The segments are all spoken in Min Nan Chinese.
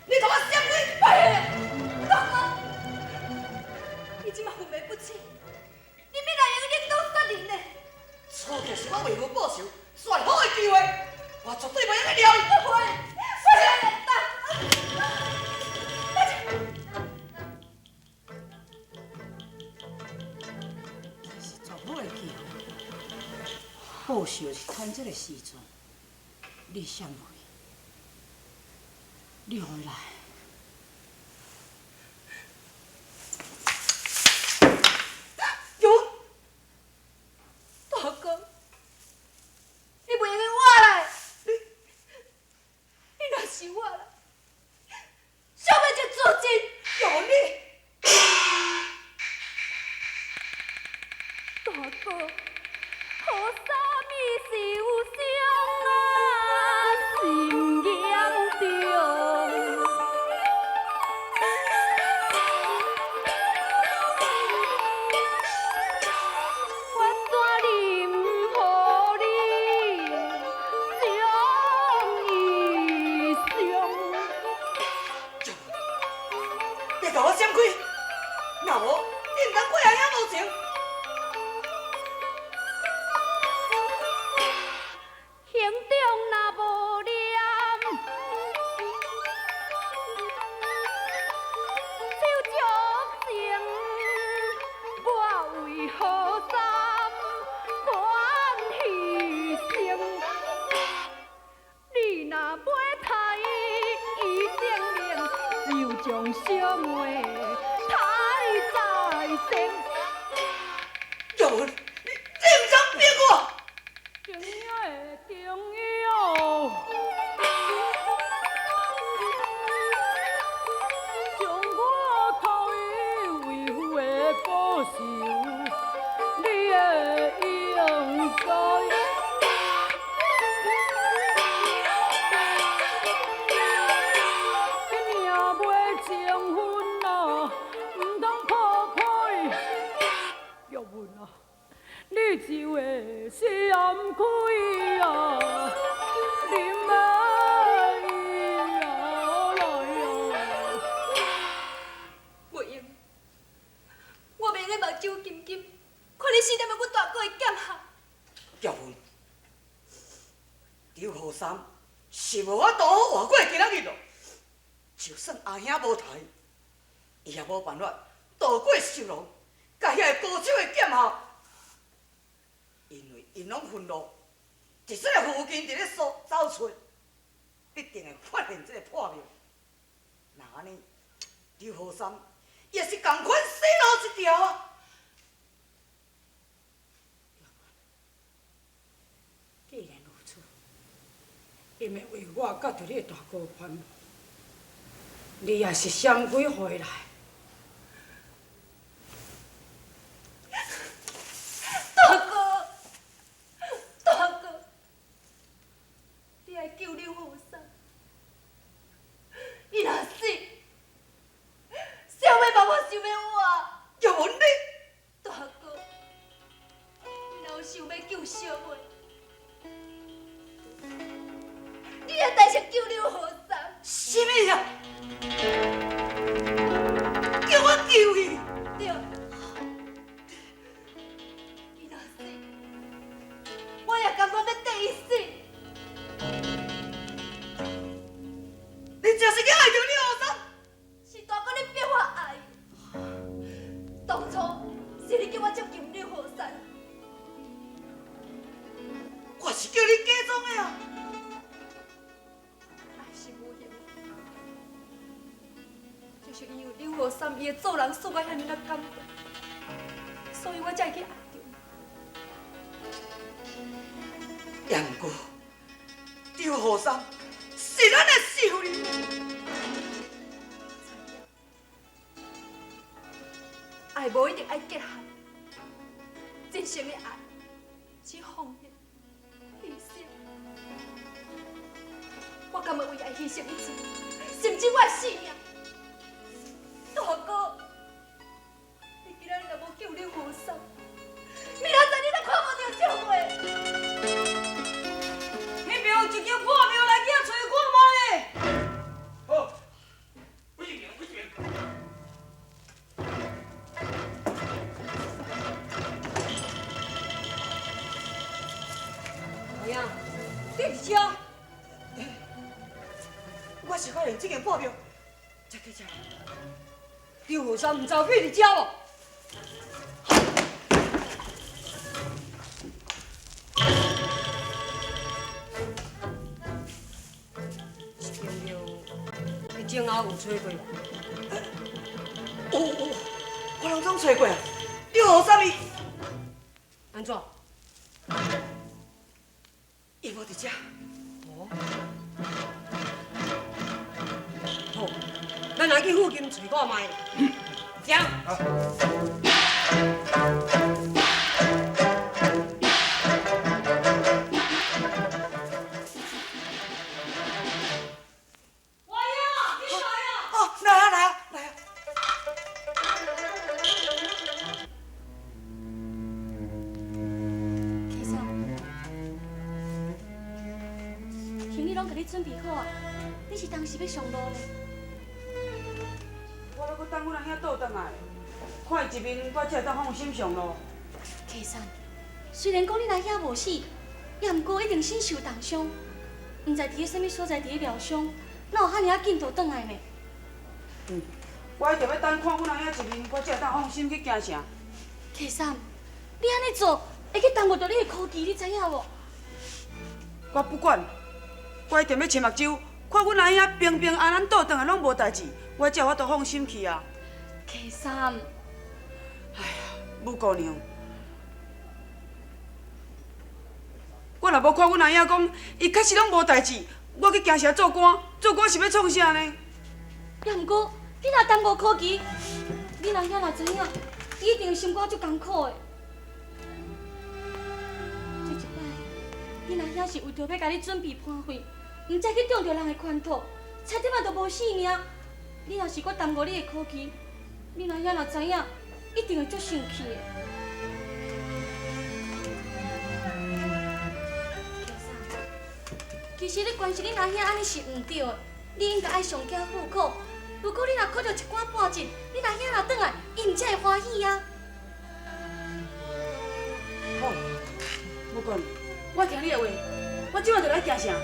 你共我閃開！大哥，你這馬昏迷不醒，你免來用領刀殺人呢？此刻是我為父報仇最好的機會，我絕對袂用得了伊。不會，不這是絕好的機會，報仇是趁這个時陣，你閃開，你予伊來。有，大哥，你袂用得活來，你若是活來，小妹就自盡。有你，大哥，予啥物受傷啊，心嚴重。我怎忍予你将伊傷？你共我閃開，若無你毋通過阿兄無情。胸中若無念，手足情，我為何三甘犧牲？你若欲刣伊性命，就將小妹刣在身。有，你毋通逼我。情的重要，將我托伊為父的報仇，你會應該。命袂情分啊，毋通破开。玉文啊，你就會閃開啊，啉的伊啊來啊！袂用，我袂用目睭金金，看你死踮阮大哥的劍下。玉文，劉雨三是無法度好活過今仔日咯。就算阿兄無刣，伊也無辦法渡過囚牢，共遐个高手的劍下。因為𪜶攏憤怒，佇這个附近佇咧搜走揣，必定會發現這个破廟。若按呢，劉雨三也是仝款死路一條啊！既然如此，伊會為我佮著你的大哥反目，你也是閃開予伊來。大哥，大哥，你愛救劉雨三，伊若死，小妹嘛無想欲活。玉文你，大哥，你若有想欲救小妹，你也代先救劉雨三。啥物啊？叫我救伊？對，伊若死，我也甘願欲綴伊死。你就是去愛著劉雨三？是大哥你逼我愛，當初是你叫我接近劉雨三，我是叫你假裝的啊！愛是無形的，就是因為劉雨三伊的做人使我遐爾仔感動，所以我才會去愛著。也毋過，劉雨三是咱的仇人。愛無一定愛結合，真誠的愛是奉獻、犧牲。我甘願為愛犧牲一切，甚至我的性命。大哥，你今仔日若無救劉雨三，明仔載你都看無著小妹。彼邊有一間破廟來去遐揣看覓。好。伫遮？我是发现这间破庙，才去遮。张和山毋知有去伫遮无？这间庙，你前后有揣过无？有有，我拢总揣过啊。张和山伊按怎？伊无伫遮。哦。好，咱来去附近揣看觅。行。我呀，你来啊！哦，来啊来啊来啊！其实，行李拢共你准备好啊，你是当时欲上路呢？我犹阁等阮阿兄倒转来，看伊一面，我才会当放心上路。其实，虽然讲你阿兄无死，也毋过一定身受重伤，毋知伫咧啥物所在伫咧疗伤，哪有遐尔仔紧就转来呢？嗯，我一定欲等看阮阿兄一面，我才会当放心去京城。其实，你按呢做会去耽误著你的科举，你知影无？我不管，我一定欲揣目睭，看阮阿兄平平安安倒转来拢无代志，我才有法度放心去啊。其实，哎呀，武姑娘，我若无看阮阿兄讲，伊确实拢无代志，我去京城做官，做官是欲创啥呢？也毋过，你若耽误科举，你阿兄若知影，伊一定会心肝足艰苦的。这一摆，你阿兄是为著欲共你准备盘费，毋才去中著人的圈套，差点仔就无性命。你若是阁耽误你的科举，你阿兄若知影，一定会足生气的。其实你关心恁阿兄按呢是毋对的，你应该爱上交苦考。不过你若考著一官半职，恁阿兄若转来，伊毋才会欢喜啊。好，武姑娘，我听你的话，我这摆就来京城。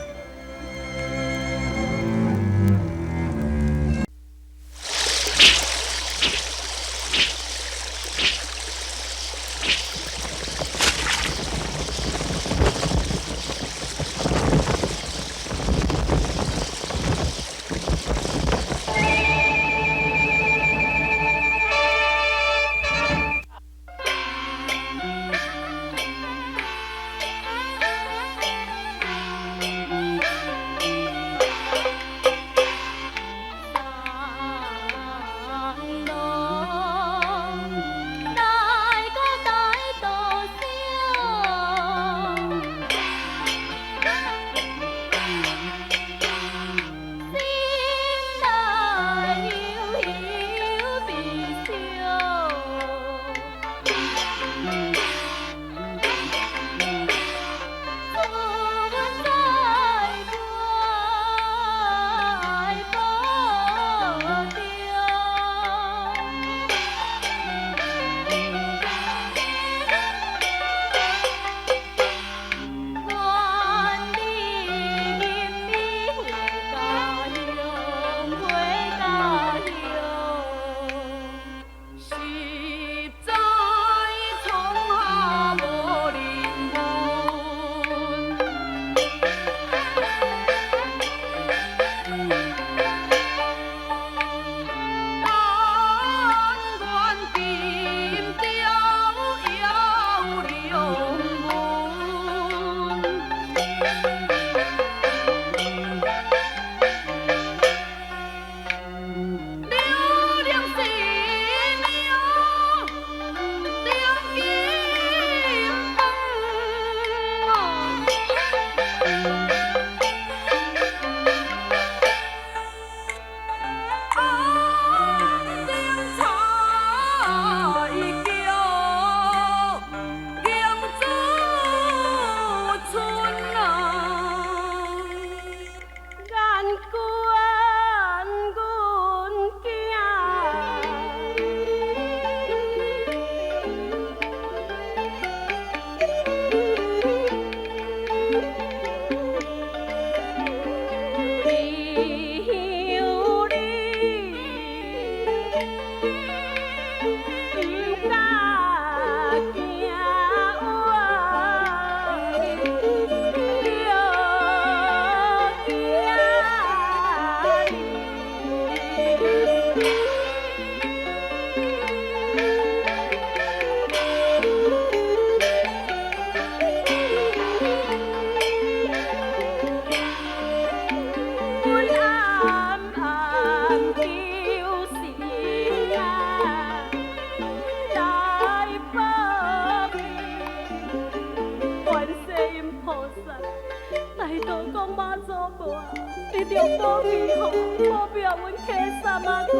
感觉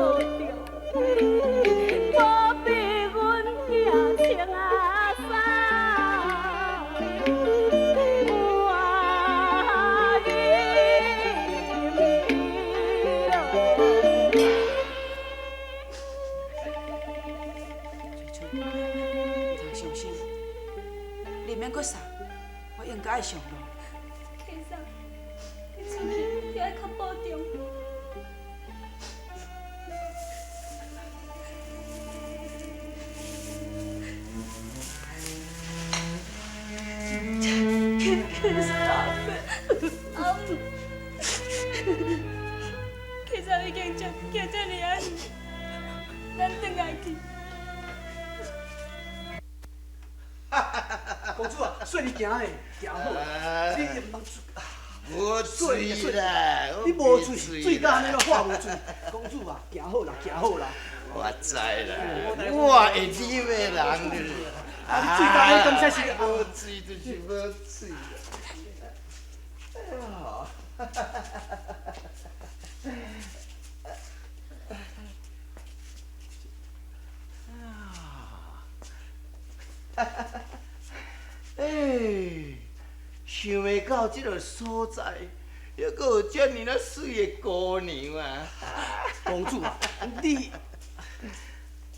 孤独，无比阮兄穿啊衫，有阿姨。翠春，毋通伤心，你免阁送，我应该爱上路。其实，你出去要爱较保重。其实已经行这尔仔远，咱转来去。公主啊，说你行嘞，行好，你毋通无水啦，你无水，水到按呢都化无水。公主啊，行好啦，行好啦。我知啦，我会啉的人。啊，你水到按呢，敢才是无水就是无水啦。哎呀！哎，想袂到这个所在，犹阁有遮尔仔媠的姑娘啊！公主啊，你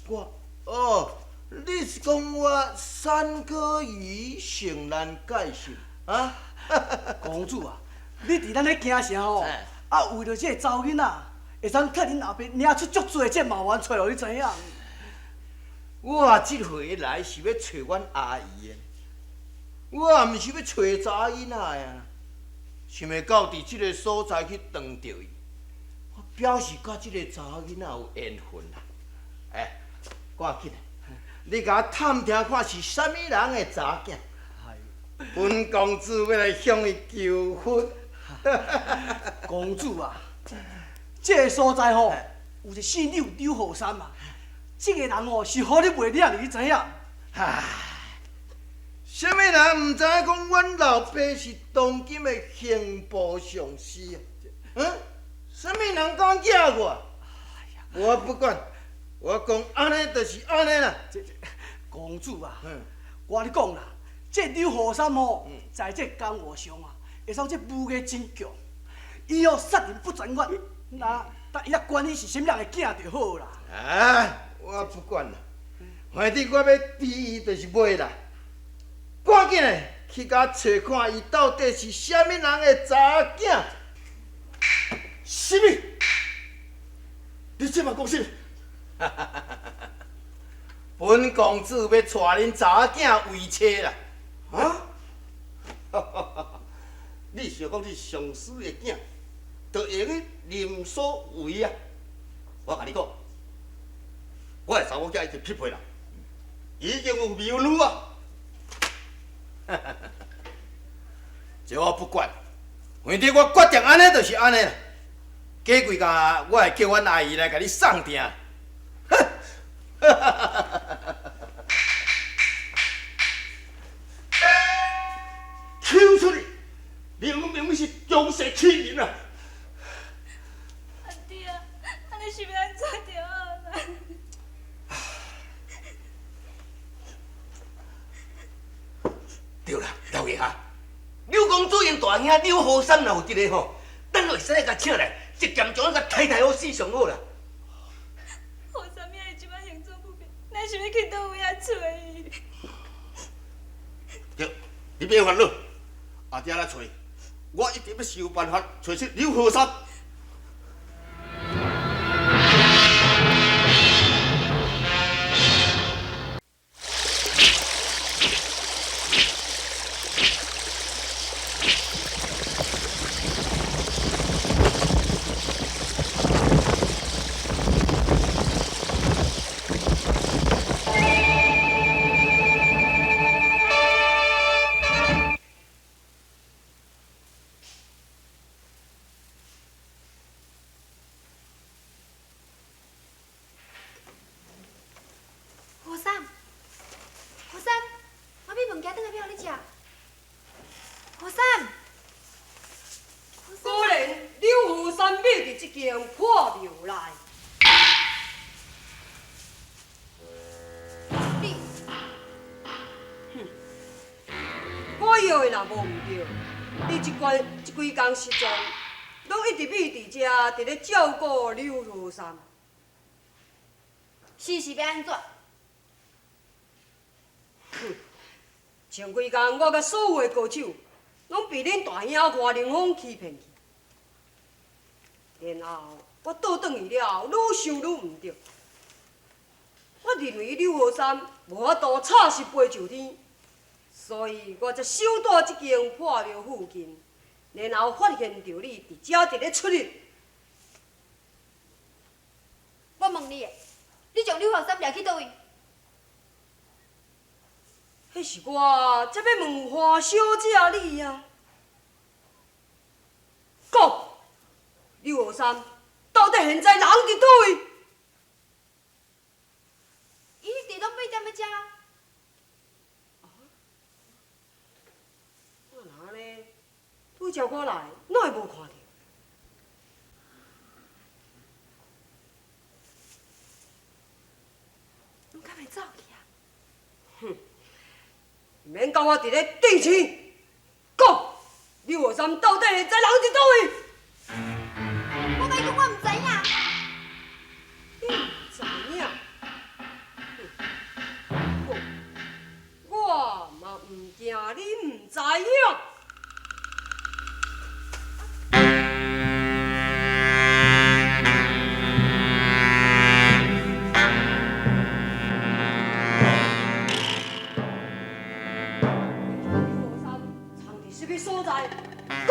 我哦，你是讲我三哥鱼性难解释啊？公主啊，你伫咱咧京城吼，啊，为著这个查某囡仔，会当替恁阿爸领出足济这麻烦出来，你知影？我这回来是欲揣阮阿姨的，我毋是欲揣查某囡仔啊！想袂到伫这个所在去撞著伊，我表示佮这个查某囡仔有缘分啦。哎，赶紧，你共我探听看是啥物人的查某囝。本公子欲来向伊求婚。公主啊，这个所在吼，有一个姓柳柳后山嘛。这个人哦，是予你袂领，你知影？唉，啥物人毋知影讲，阮老爸是当今的刑部尚书啊？嗯，啥物人敢惹我？我不管，我讲按呢就是按呢啦。这公主啊，我跟你讲啦，这柳和山吼，在这江湖上啊，会使这武艺真强，伊哦杀人不眨眼，那但伊也管伊是啥物人的囝就好啦。啊！我不管啦，反正我欲治伊就是袂啦。赶紧的去共我揣看，伊到底是啥物人的查某囝？啥物？你这嘛讲啥？本公子欲娶恁查某囝为妻啦！啊？你想讲你上司的囝，就会用任所为啊？我共你讲。我的查某囝已经匹配啦，已经有未婚夫啊！这我不管，反正我决定按呢就是按呢啦。过几工我会叫阮阿姨来共你送定。抽出去！明明是强势欺人啊！阿弟啊，按呢是欲按怎著好啦？对啦，老爷啊，柳公子𪜶大兄柳和山若有伫咧吼，咱就会使共请来，一剑将伊刣刣好死上好啦。和山仔伊这摆行踪不便，咱是欲去佗位仔揣伊？对，你别烦恼，阿爹来揣，我一定欲想办法揣出柳和山。果然，柳和山秘伫这间破庙内。若无毋对，你這關這幾工失蹤，攏一直覕佇遮，佇咧照顧柳和三。事是欲按怎？哼！前幾工我佮所有的高手，攏被恁大兄華凌風欺騙去。然後我倒轉去了後，愈想愈毋對。我認為柳和三無法度插翅飛上天，所以我才守蹛這間破廟附近，然後發現著你佇遮佇咧出入。我問你，你將柳和三掠去佗位？彼是我才欲問華小姐你啊！講，柳和三到底現在人佇佗位？伊一直攏覕踮咧遮。啊？我若按呢，拄才我來，哪會無看著？你敢會走去啊？哼！免共我佇咧定情，講，柳和三到底現在人佇佗位？我共你講，我毋知影。你毋知影？好，我嘛毋驚你毋知影。所在，講。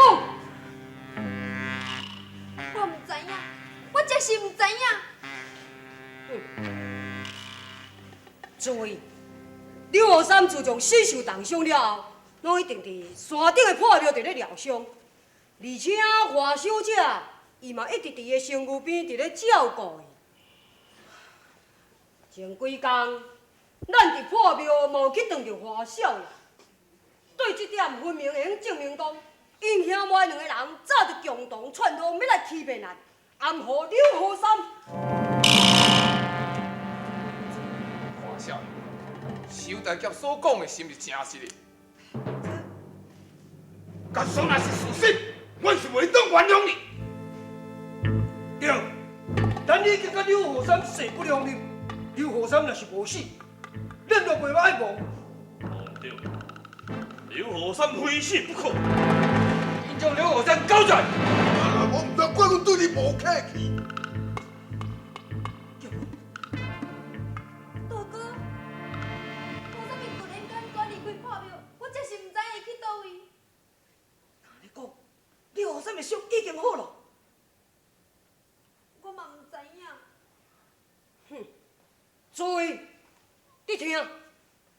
我毋知影，我真是毋知影。注意，柳和三自從死受重傷了後，攏一定佇山頂的破廟佇咧療傷，而且華小姐伊嘛一直佇伊的身軀邊佇咧照顧伊。前幾工，咱佇破廟嘛有去撞著華少爺。對這點分明會用證明講，𪜶兄妹兩个人早就共同串通，欲來欺騙咱，暗予柳和三。華少爺，周大俠所講的是毋是誠實的？假使若是事實，阮是袂當原諒你。對，咱已經佮柳和三勢不兩立，柳和三若是無死，咱就袂愛亡。對。柳和三非死不可，緊將柳和三交出來。我毋知怪阮對你無客氣。大哥，為啥物突然間趕離開破廟？我真是毋知伊去佗位。你講，柳和三的傷已經好了。我嘛毋知影。哼，注意，你聽，𪜶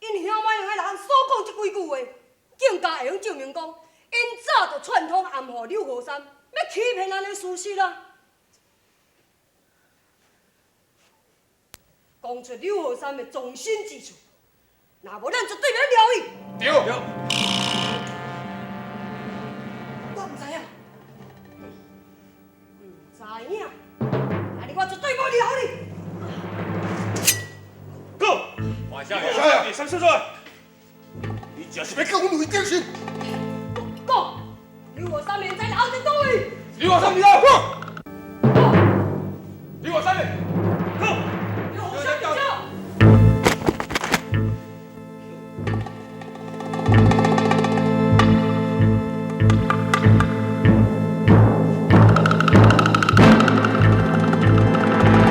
兄妹兩个人所講這幾句話。更加會用證明講，𪜶早就串通暗予柳和三，欲欺騙咱的事實啊！講出柳和三的藏身之處，若無咱絕對袂了伊。對。我毋知影。毋知影，按呢我絕對無了你。講，華少爺，你啥物所在？你真是欲共阮為頂心？講，柳和三現在人佇佗位？柳和三佇佗？柳和三呢？